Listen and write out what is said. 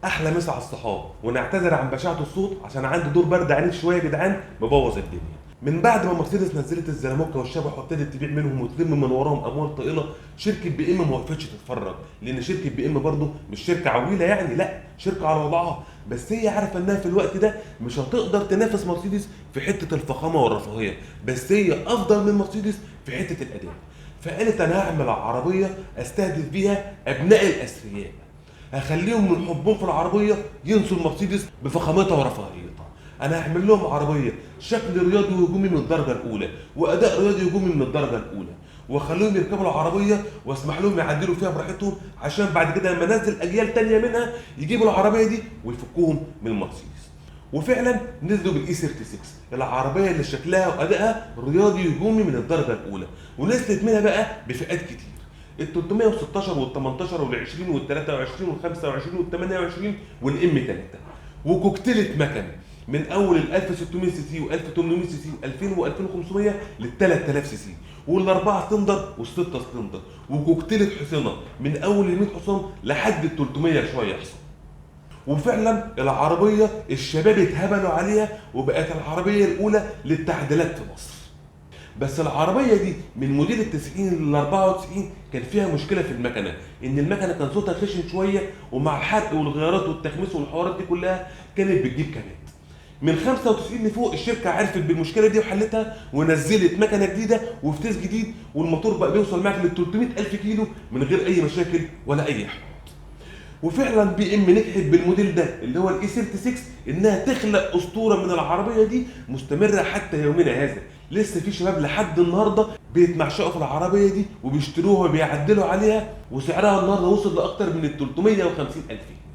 احلى مسا على الصحاب، ونعتذر عن بشاعه الصوت عشان عندي دور برد عنيف شوية يا جدعان مبوظ الدنيا. من بعد ما مرسيدس نزلت الزلموكه والشبح وابتدت تبيع منهم وتلم من وراهم اموال طائلة، شركة بي ام ما وقفتش تتفرج، لان شركة بي ام برضه مش شركة عويله يعني، لا شركة على وضعها، بس هي عارفه انها في الوقت ده مش هتقدر تنافس مرسيدس في حتة الفخامة والرفاهية، بس هي افضل من مرسيدس في حتة الاداء. فقالت انا هعمل عربية استهدف بيها ابناء الاثرياء، هخليهم من حبهم في العربية ينسوا المرسيدس بفخامتها ورفاهيتها. انا هعمل لهم عربية شكل رياضي وهجومي من الدرجة الاولى، واداء رياضي هجومي من الدرجة الاولى، واخليهم يركبوا العربية واسمح لهم يعدلوا فيها براحتهم، عشان بعد كده لما انزل اجيال تانية منها يجيبوا العربية دي ويفكوهم من المرسيدس. وفعلا نزلوا بال E 36، العربية اللي شكلها وادائها رياضي هجومي من الدرجة الاولى، ونزلت منها بقى بفئات كتير، ال 316 وال 18 وال 20 وال 23 وال 25 وال 28 وال M 3، وكوكتيلة مكن من اول ال 1600 سي سي و 1800 سي سي و 2000 و 2500 لل 3000 سي سي، والاربعة سلندر والستة سلندر، وكوكتيلة حصنه من اول ال 100 حصان لحد ال 300 شوية حصان. وفعلا العربية الشباب اتهبلوا عليها وبقت العربية الاولى للتعديلات في مصر. بس العربية دي من موديل ال 90 لل 94 كان فيها مشكلة في المكنه، ان المكنه كان صوتها خشن شوية، ومع الحرق والغيارات والتخميس والحوارات دي كلها كانت بتجيب كبات. من 95 لفوق الشركة عرفت بالمشكلة دي وحلتها، ونزلت مكنه جديدة وفتيس جديد، والموتور بقى بيوصل معاك لل 300,000 كيلو من غير اي مشاكل ولا اي حاجة. وفعلا بي ام نجحت بالموديل ده اللي هو ال E 36 انها تخلق اسطورة من العربية دي مستمرة حتى يومنا هذا. لسه في شباب لحد النهارده بيتمعشقوا في العربية دي وبيشتروها وبيعدلوا عليها، وسعرها النهارده وصل لاكتر من ال 350,000 جنيه.